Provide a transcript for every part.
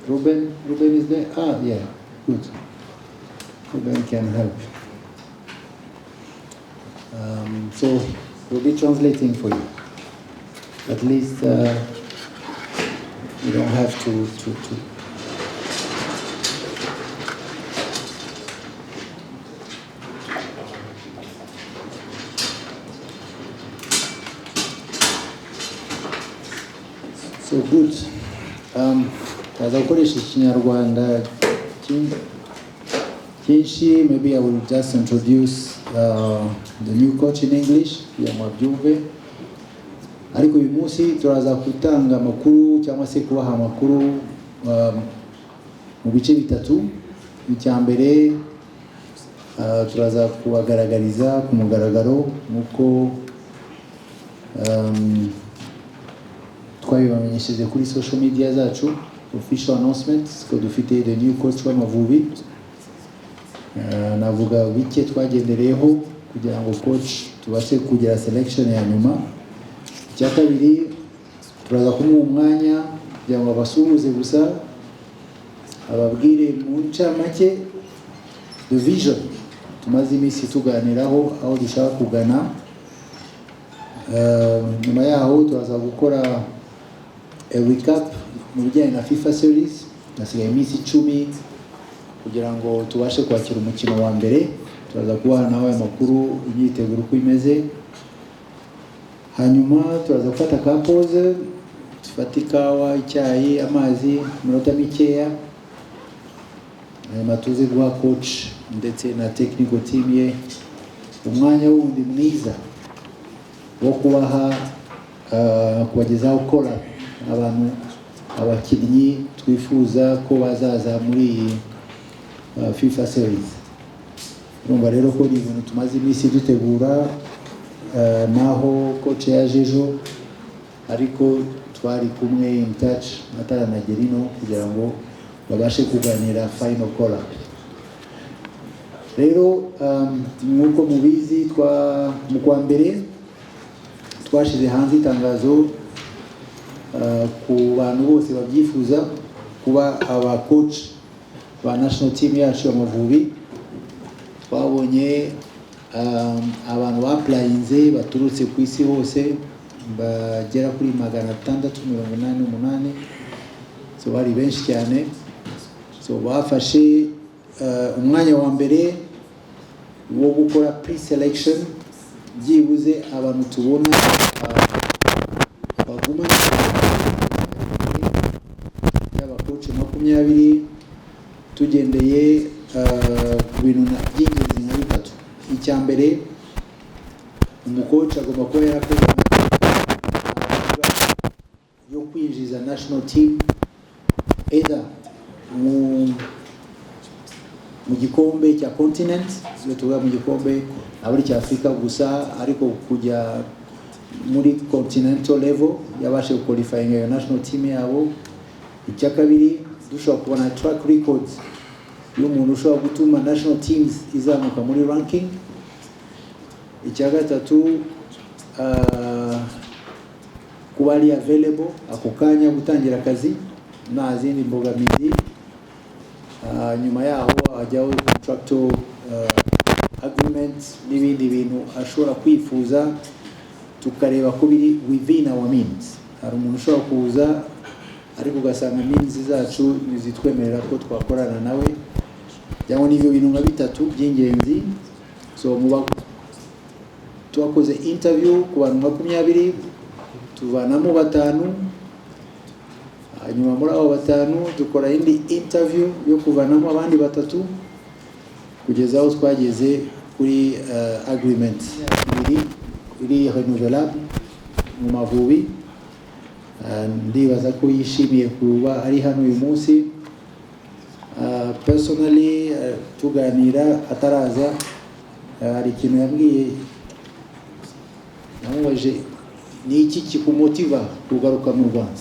Ruben, Ruben is there? Ah, yeah, good. Ruben can help. So we'll be translating for you. At least you don't have to. So good. Ndaza gukoresha Ikinyarwanda cyinshi. Maybe I will just introduce the new coach in English kugira ngo babyumve. Ariko uyu munsi turaza gutanga amakuru cyangwa se kubaha amakuru mu bice bitatu. Icya mbere, turaza kubagaragariza ku mugaragaro nk'uko twabibamenyesheje kuri social media zacu, official announcement ko dufite the new coach w'Amavubi. Navuga bike twagendereyeho kugira ngo coach tubashe kugira selection ya nyuma. Icya kabiri, turaza kumuha umwanya kugira ngo abasuhuze gusa, ababwire mu ncamake the vision tumaze iminsi tuganiraho, aho dushaka kugana. Nyuma yaho turaza gukora a recap mu bijyanye na FIFA Series. Hasigaye iminsi 10 kugira ngo tubashe kwakira umukino wa mbere. Turaza kubaha nawe amakuru, imyiteguro uko imeze. Hanyuma turaza gufata ka pause, dufate ikawa, icyayi, amazi, iminota mikeya, hanyuma tuze guha coach ndetse na technical team ye umwanya wundi mwiza wo kubaha, kubagezaho kora abantu, abakinnyi twifuza ko bazaza muri iyi FIFA Series. Urumva rero ko ni ibintu tumaze iminsi dutegura, naho coach yaje ejo, ariko twari kumwe in touch ataranagera ino kugira ngo babashe kuganira final call up. Rero nk'uko mubizi, twa mu kwa mbere twashyize hanze itangazo ku bantu bose babyifuza kuba aba coach ba national team yacu Amavubi. Twabonye abantu baapplyinze baturutse ku isi hose bagera kuri 688. So bari benshi cyane. So bafashe umwanya wa mbere wo gukora pre-selection, byibuze abantu tubona baguma y'abacoach 20, tugendeye ku bintu by'ingenzi nka bitatu. Icya mbere, umucoach agomba kuba yarakoze amateka yo kwinjiza national team either mu gikombe cya continent. Iyo tuvuga mu gikombe, ntabwo ari icya Afurika gusa, ariko kujya muri continental level, yabashe guqualifyinga iyo national team yabo. Icya kabiri, dushobora kubona track records y'umuntu ushobora gutuma national teams izamuka muri ranking. Icya gatatu, kuba ari available ako kanya gutangira akazi nta zindi mbogamizi. Nyuma yaho hajyaho contractual agreement n'ibindi bintu ashobora kwifuza, tukareba ko biri within our means. Hari umuntu ushobora kuza ariko ugasanga means zacu ntizitwemerera ko twakorana nawe, cyangwa n'ibyo bintu nka bitatu by'ingenzi. So muba twakoze interview ku bantu 20, tuvanamo batanu. Hanyuma muri abo batanu dukora indi interview yo kuvanamo abandi batatu, kugeza aho twageze kuri agreement ibiri iri renouvelable mu Mavubi. Ndibaza ko yishimiye kuba ari hano uyu munsi. Personally, tuganira ataraza, hari ikintu yambwiye. Namubajije ni iki kikumotiva kugaruka mu Rwanda.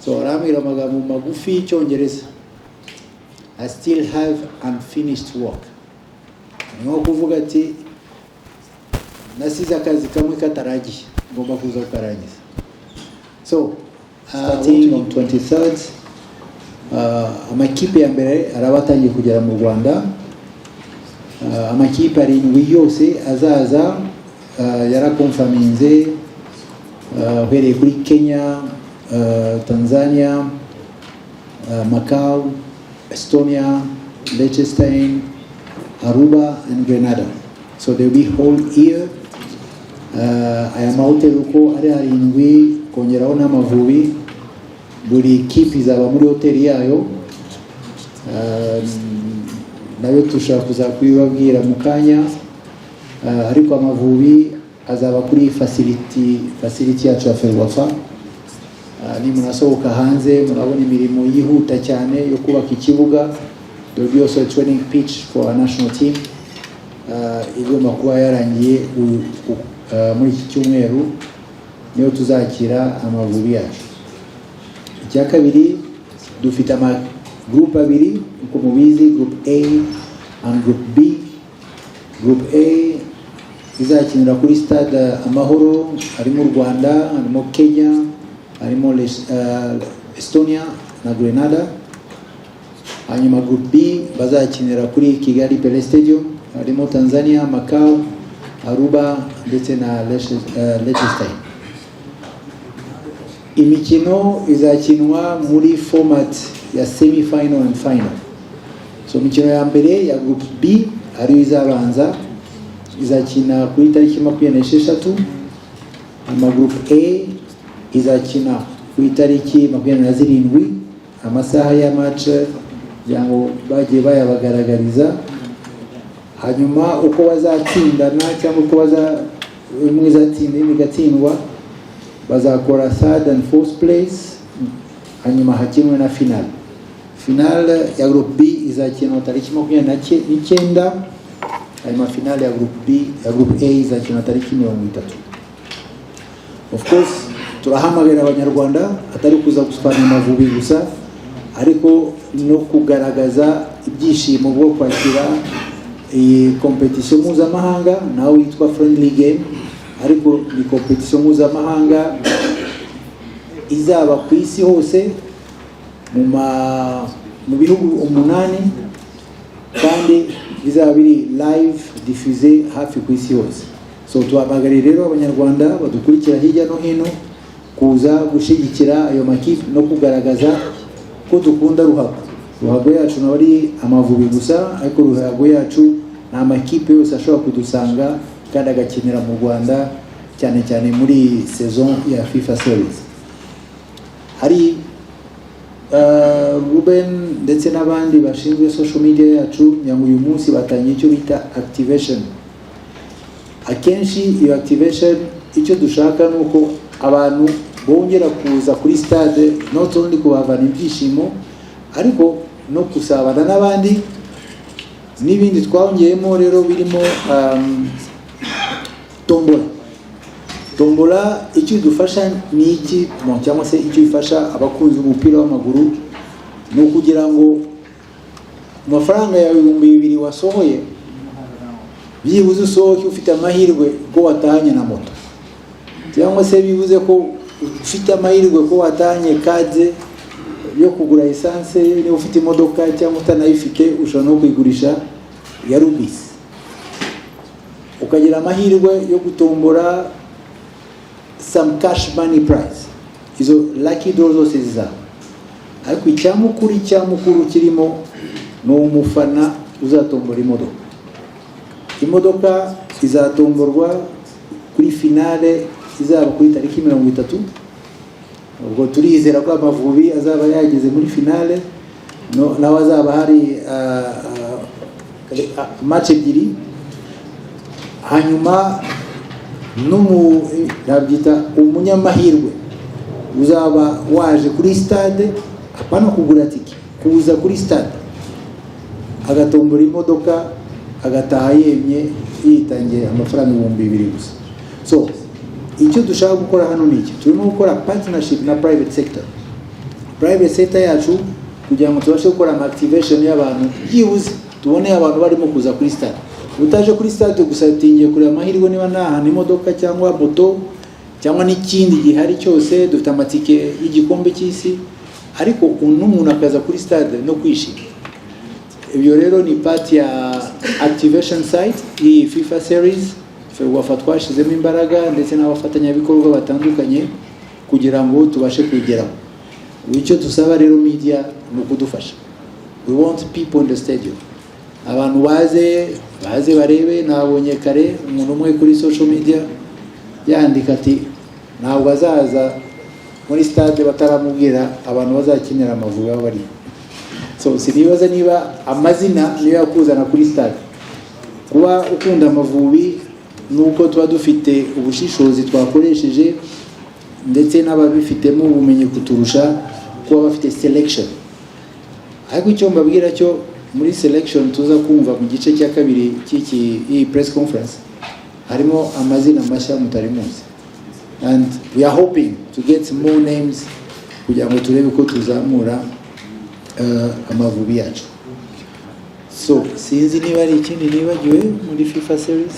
So arambwira amagambo magufi y'Icyongereza: "I still have unfinished work." Ni nko kuvuga ati nasize akazi kamwe kataragiye, ngomba kuza kukarangiza. So starting on 23rd Amakipe ya mbere araba atangiye kugera mu Rwanda. Amakipe arindwi yose azaza yaraconfirminze, uhereye kuri Kenya, Tanzania, Macau, Estonia, Liechtenstein, Aruba and Grenada. So they'll be whole year. Aya mahoteli uko ari arindwi, kongeraho n'Amavubi, buri kipe izaba muri hoteli yayo. Nayo dushobora kuza kubibabwira mu kanya. Ariko Amavubi azaba kuri facility yacu ya FERWAFA. Nimunasohoka hanze murabona imirimo yihuta cyane yo kubaka ikibuga. There will be also a training pitch for our national team, igomba kuba yarangiye muri iki cyumweru, niyo tuzakira Amavubi yacu. Icya kabiri, dufite ama group abiri uko mubizi, group A and group B. Group A izakinira kuri Stade Amahoro, harimo u Rwanda, harimo Kenya, harimo Estonia na Grenada. Hanyuma group B bazakinira kuri Kigali Pele Stadium, harimo Tanzania, Macau, Aruba ndetse na Liechtenstein. Imikino izakinwa muri format ya semi final and final. So imikino ya mbere ya group B, ariyo izabanza, izakina kuri tariki 26. Ama group A izakina ku itariki 27. Amasaha ya match kugira ngo bagiye bayabagaragariza. Hanyuma uko bazatsindana cyangwa uko baza, imwe izatsinda indi igatsindwa, bazakora third and fourth place, hanyuma hakinwe na final. Final ya group B izakinwa tariki 29, hanyuma final ya group B, ya group A izakinwa tariki 30. Of course turahamagarira Abanyarwanda atari kuza gufana Amavubi gusa, ariko no kugaragaza ibyishimo bwo kwakira iyi competition mpuzamahanga, nawe yitwa friendly game, ariko ni competition mpuzamahanga izaba ku isi hose mu bihugu umunani, kandi bizaba biri live diffusé hafi ku isi hose. So tuhamagariye rero Abanyarwanda badukurikira hirya no hino kuza gushyigikira ayo makipe no kugaragaza ko dukunda ruhago. Ruhago yacu ntabwo ari Amavubi gusa, ariko ruhago yacu ni amakipe yose ashobora kudusanga kandi agakinira mu Rwanda, cyane cyane muri saison ya FIFA Series. Hari Ruben ndetse n'abandi bashinzwe social media yacu, ngira ngo uyu munsi batangiye icyo bita activation. Akenshi iyo activation, icyo dushaka ni uko abantu bongera kuza kuri stade, not only kuhavana ibyishimo, ariko no gusabana n'abandi n'ibindi. Twongeyemo rero birimo tombola. Tombola icyo idufasha ni iki? Bon, cyangwa se icyo ifasha abakunzi b'umupira w'amaguru ni ukugira ngo amafaranga yawe 2000 wasohoye, byibuze usohoke ufite amahirwe ko watahanye na moto, cyangwa se bivuze ko ufite amahirwe ko watahanye card yo kugura essence niba ufite imodoka, cyangwa utanayifite ushobora no kuyigurisha ya Rubis, ukagira amahirwe yo gutombora some cash money prize. Izo lucky draw zose zizaba, ariko icyamukuru kirimo ni umufana uzatombora imodoka. Imodoka izatomborwa kuri finale izaba kuri tariki 30. Ubwo turizera ko Amavubi azaba yageze muri finale, no, nawe azaba hari match ebyiri. Hanyuma n'umu nabyita umunyamahirwe uzaba waje kuri stade, apana kugura tike, kuza kuri stade agatombora imodoka, agataha yemye, yitangiye amafaranga 2000 gusa. So icyo dushaka gukora hano ni iki: turimo gukora partnership na private sector, private sector yacu, kugira ngo tubashe gukora ama activation y'abantu, byibuze tubone abantu barimo kuza kuri stade. Utaje kuri stade gusa utingiye kureba amahirwe niba nta hantu imodoka cyangwa moto cyangwa n'ikindi gihari cyose. Dufite amatike y'igikombe cy'isi. Ariko n'umuntu akaza kuri stade no kwishima. Ibyo rero ni part ya activation site iyi FIFA Series. FERWAFA twashyizemo imbaraga ndetse n'abafatanyabikorwa batandukanye kugira ngo tubashe kugeraho. Icyo dusaba rero media ni ukudufasha. We want people in the stadium, abantu baze barebe. Nabonye kare umuntu umwe kuri social media yandika ati ntabwo azaza muri stade bataramubwira abantu bazakinira Amavubi aho bari. So sinibaza niba amazina niyo yakuzana kuri stade. Kuba ukunda Amavubi nuko tuba dufite ubushishozi twakoresheje, ndetse n'ababifitemo ubumenyi kuturusha, kuba bafite selection. Ariko icyo mbabwira cyo, muri selection tuza kumva mu gice cya kabiri cy'iki iyi press conference, harimo amazina mashya mutari muzi, and we are hoping to get more names kugira ngo turebe ko tuzamura Amavubi yacu. So sinzi niba ari ikindi nibagiwe muri FIFA Series.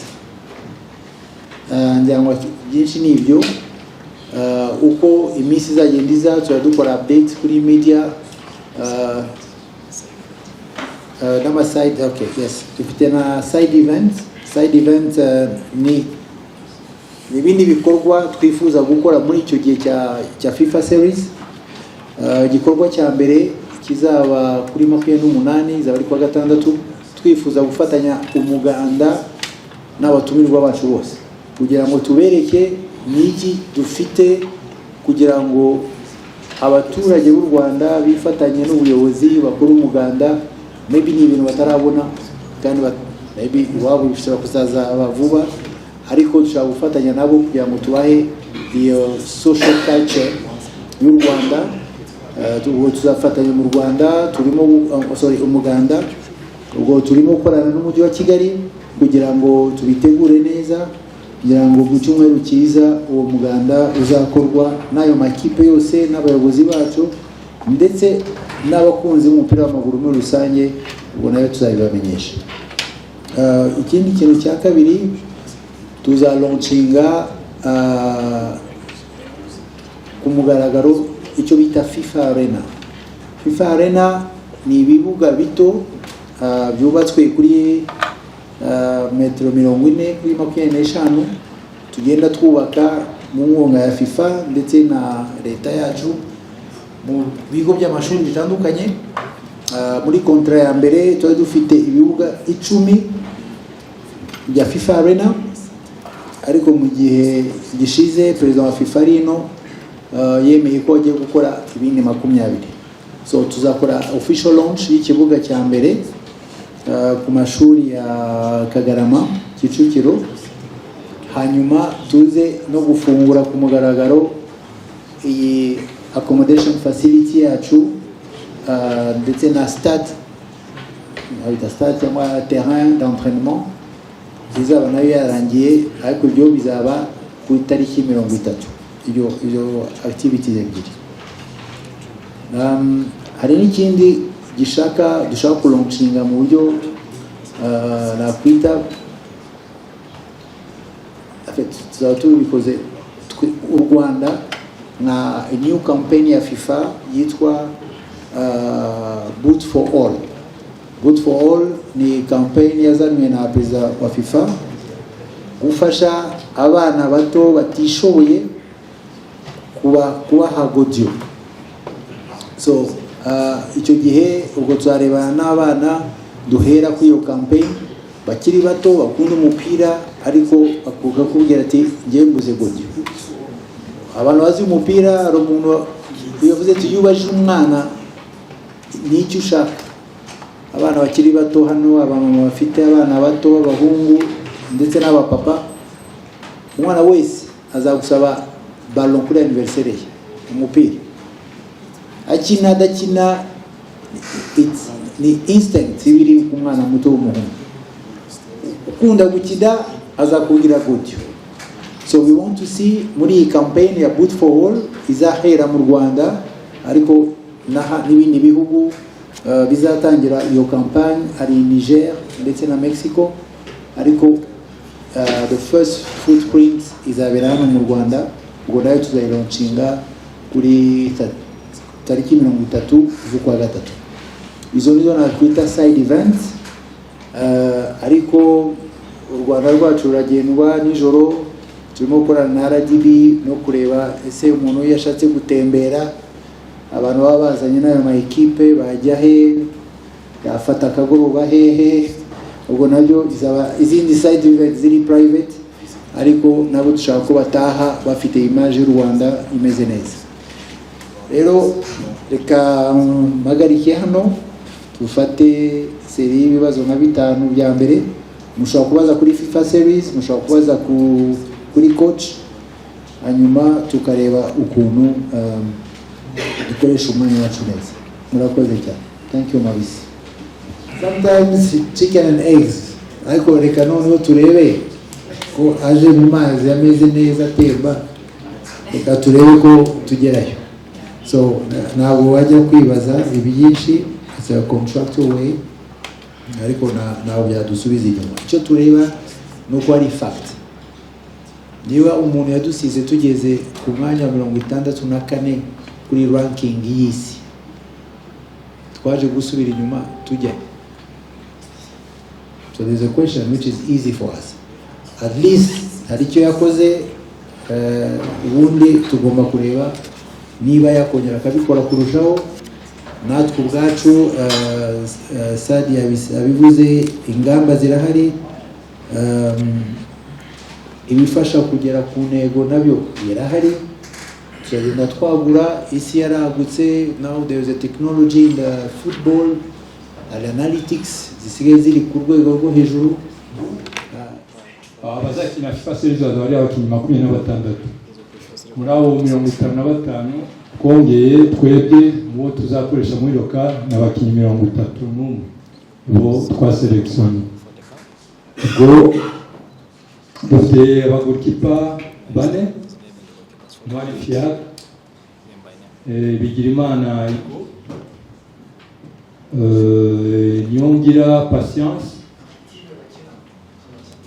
Ngira ngo byinshi ni ibyo. Uko iminsi izagenda iza, tuba dukora update kuri media n'ama side. Okay, yes, dufite na side events. Side events ni ibindi bikorwa twifuza gukora muri icyo gihe cya FIFA Series. Igikorwa cya mbere kizaba kuri 28, izaba ari kuwa gatandatu. Twifuza gufatanya umuganda n'abatumirwa bacu bose kugira ngo tubereke n'iki dufite, kugira ngo abaturage b'u Rwanda bifatanye n'ubuyobozi bakora umuganda. Maybe ni ibintu batarabona kandi maybe iwabo bishobora kuzazaba vuba, ariko dushobora gufatanya nabo kugira ngo tubahe iyo social culture y'u Rwanda. Ubwo tuzafatanya mu Rwanda, turimo sorry, umuganda. Ubwo turimo gukorana n'Umujyi wa Kigali kugira ngo tubitegure neza, kugira ngo mu cyumweru cyiza uwo muganda uzakorwa n'ayo makipe yose n'abayobozi bacu ndetse n'abakunzi b'umupira w'amaguru muri rusange. Ubwo nayo tuzabibamenyesha. Ikindi kintu cya kabiri, tuzalaunchinga ku mugaragaro icyo bita FIFA Arena. FIFA Arena ni ibibuga bito byubatswe kuri metero 40 kuri 25, tugenda twubaka mu nkunga ya FIFA ndetse na leta yacu mu bigo by'amashuri bitandukanye. Muri contrat ya mbere tuba dufite ibibuga 10 bya FIFA Arena, ariko mu gihe gishize perezida wa FIFA ari ino, yemeye ko agiye gukora ibindi 20. So tuzakora official launch y'ikibuga cya mbere ku mashuri ya Kagarama, Kicukiro, hanyuma tuze no gufungura ku mugaragaro iyi accommodation facility yacu ndetse na stade, bita stade cyangwa terrain d'entraînement, izaba nayo yarangiye. Ariko ibyo bizaba ku itariki 30, iyo activities ebyiri. Hari n'ikindi dushaka kulaunchinga mu buryo nakwita, en fait, tuzaba tubikoze u Rwanda nka new campaign ya FIFA yitwa Boot for All. Boot for All ni campaign yazanywe na perezida wa FIFA gufasha abana bato batishoboye, kubaha godiyo. So icyo gihe ubwo tuzarebana n'abana duhera kuri iyo campaign bakiri bato bakunda umupira, ariko bakakubwira ati: "Ngewe mbuze godiyo." Abantu bazi umupira, hari umuntu yavuze ati: "Iyo ubajije umwana n'icyo ushaka," abana bakiri bato hano, abamama bafite abana bato b'abahungu ndetse n'abapapa, umwana wese azagusaba ballon kuri anniversaire ye, umupira, akina adakina. Ni instinct iba iri ku mwana muto w'umuhungu ukunda gukina, azakubwira gutyo. So we want to see muri iyi campaign ya Boot for All izahera mu Rwanda, ariko n'ibindi bihugu bizatangira iyo campaign, hari Niger ndetse na Mexico, ariko the first footprint izabera hano mu Rwanda. Ubwo nayo tuzayilaunchinga kuri Tariki 30 z'ukwa gatatu. Izo nizo nakwita side events. Ariko u Rwanda rwacu ruragendwa nijoro. Turimo gukorana na RDB no kureba ese umuntu iyo yashatse gutembera, abantu baba bazanye n'ayo ma ekipe bajya he, yafata akagoroba hehe. Ubwo nabyo izaba izindi side events ziri private, ariko nabo dushaka ko bataha bafite image y'u Rwanda imeze neza. Rero reka mpagarike hano, dufate série y'ibibazo nka bitanu bya mbere. Mushobora kubaza kuri FIFA Series, mushobora kubaza kuri coach, hanyuma tukareba ukuntu dukoresha umwanya wacu neza. Murakoze cyane. Thank you, Maurice. Sometimes chicken and eggs, ariko reka noneho turebe ko aje mu mazi ameze neza atemba, reka turebe ko tugerayo. So ntabwo wajya kwibaza ibi byinshi. It's a contractual way, ariko ntabwo byadusubiza inyuma. Icyo tureba ni uko ari fact, niba umuntu yadusize tugeze ku mwanya wa 64 kuri ranking y'isi, twaje gusubira inyuma tujya. So there's a question which is easy for us. At least hari icyo yakoze. Ubundi tugomba kureba niba yakongera akabikora kurushaho. Natwe ubwacu, Sadi yabivuze, ingamba zirahari, ibifasha kugera ku ntego nabyo birahari. Turagenda twagura, isi yaragutse. Now there is a technology in the football, hari analytics zisigaye ziri ku rwego rwo hejuru. Abazakina FIFA Series bazaba ari abakinnyi 26. Muri abo 55 twongeye twebwe mu bo tuzakoresha muri local ni abakinnyi 31 bo twasélectionné. Ubwo dufite abagoalkeeper bane: Ntwari Fiacre, Bigirimana Igo, Niyongira Patience.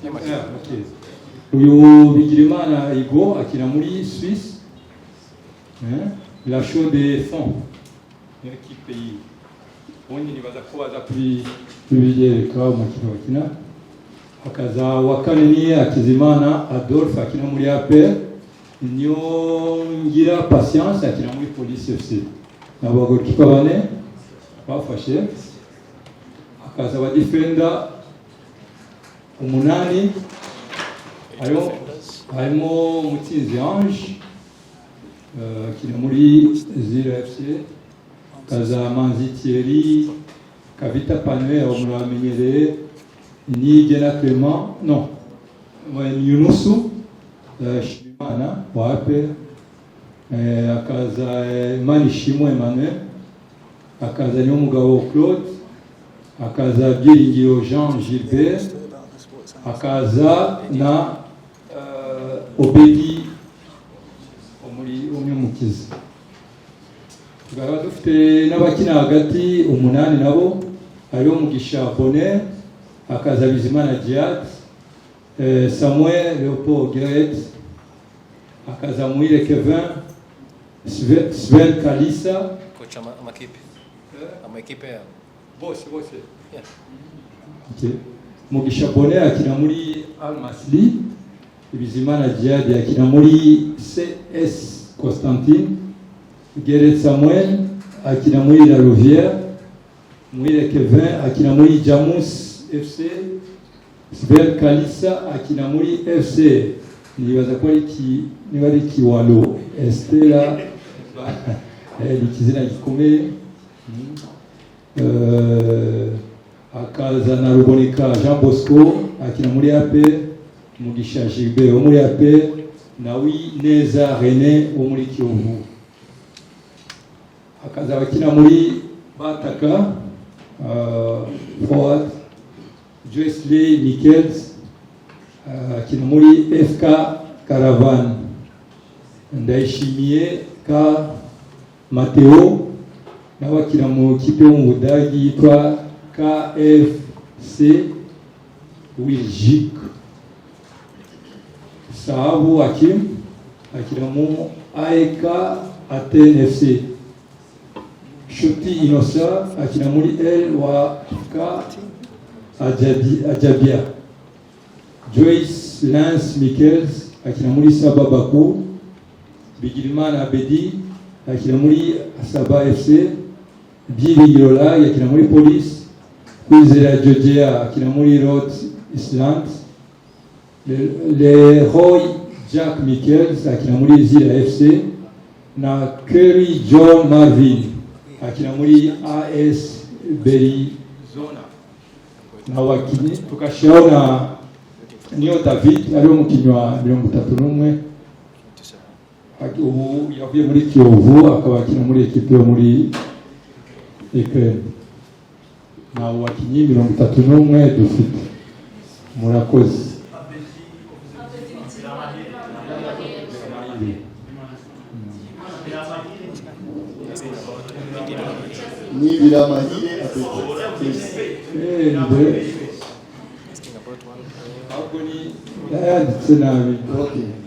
Ah, okay. Uyu Bigirimana Igo akina muri Suisse, hein? La Chaux de Fonds niyo ekipe yiwe. Ubundi nibaza ko baza kubibereka umukino bakina. Hakaza wa kane ni Hakizimana Adolphe, akina muri APR. Niyongira Patience akina muri Police FC. Ni abagoalkeeper bane bafashe. Hakaza abadefender umunani, harimo Mutsinzi Ange, akina muri Zira FC, hakaza Manzi Thierry, Kavita Panuel, abo murabamenyereye, Niyigena Clement, no Yunusu, Shimimana wa APR, hakaza Manishimwe Emmanuel, hakaza Niyomugabo Claude, hakaza Byiringiro Jean Gilbert, hakaza na Obedi wo muri Umukiza. Tukaba dufite n'abakina hagati umunani, nabo hariho Mugisha Bonheur, hakaza Bizimana Djihad, Samuel Leopold Geret, hakaza Muhire Kevin, Sven Kalisa. Coach, amakipe amakipe yabo. Bose bose. Yeah. Okay. Mugisha Bonheur akina muri Al Masry, Bizimana Djihad akina muri CS Constantine, Geret Samuel akina muri La Louvière, Muhire Kevin akina muri Jamus FC, Sven Kalisa akina muri FC, nibaza ko ari ki, niba ari Kiwalo Estela, ni ikizina gikomeye. Hakaza na Ruboneka Jean Bosco akina muri APR, Mugisha Gilbert wo muri APR, na Wineza René wo muri Kiyovu. Hakaza abakina muri Bataka, forward Joyceley Mickels, akina muri FK Caravan, Ndayishimiye Ka Mateo nawe akina mu kipe yo mu Budagi yitwa KFC Wiljik, Sahabu Hakim akina mu AEK Athens FC. Nshuti Innocent akina muri El Wafaa Ajdabiya. Joyce Lance Michels akina muri Saba Baku. Bigirimana Abedi akina muri Saba FC. Byiringiro Lag akina muri Police. Kwizera Jojea akina muri Rhode Island. Leroy Jack Michels akina muri Zira FC na Kerry John Marvin akina muri AS Berizona. Na wakinyi tugashyiraho na Niyo David, ariwe mukinnyi wa 31, ubu yavuye muri Kiyovu, akaba akina muri ekipe yo muri Ukraine. Ni abo bakinnyi 31 dufite. Murakoze. Ni Biramahire Abedi. Ahubwo ni yanditse nabi. Okay.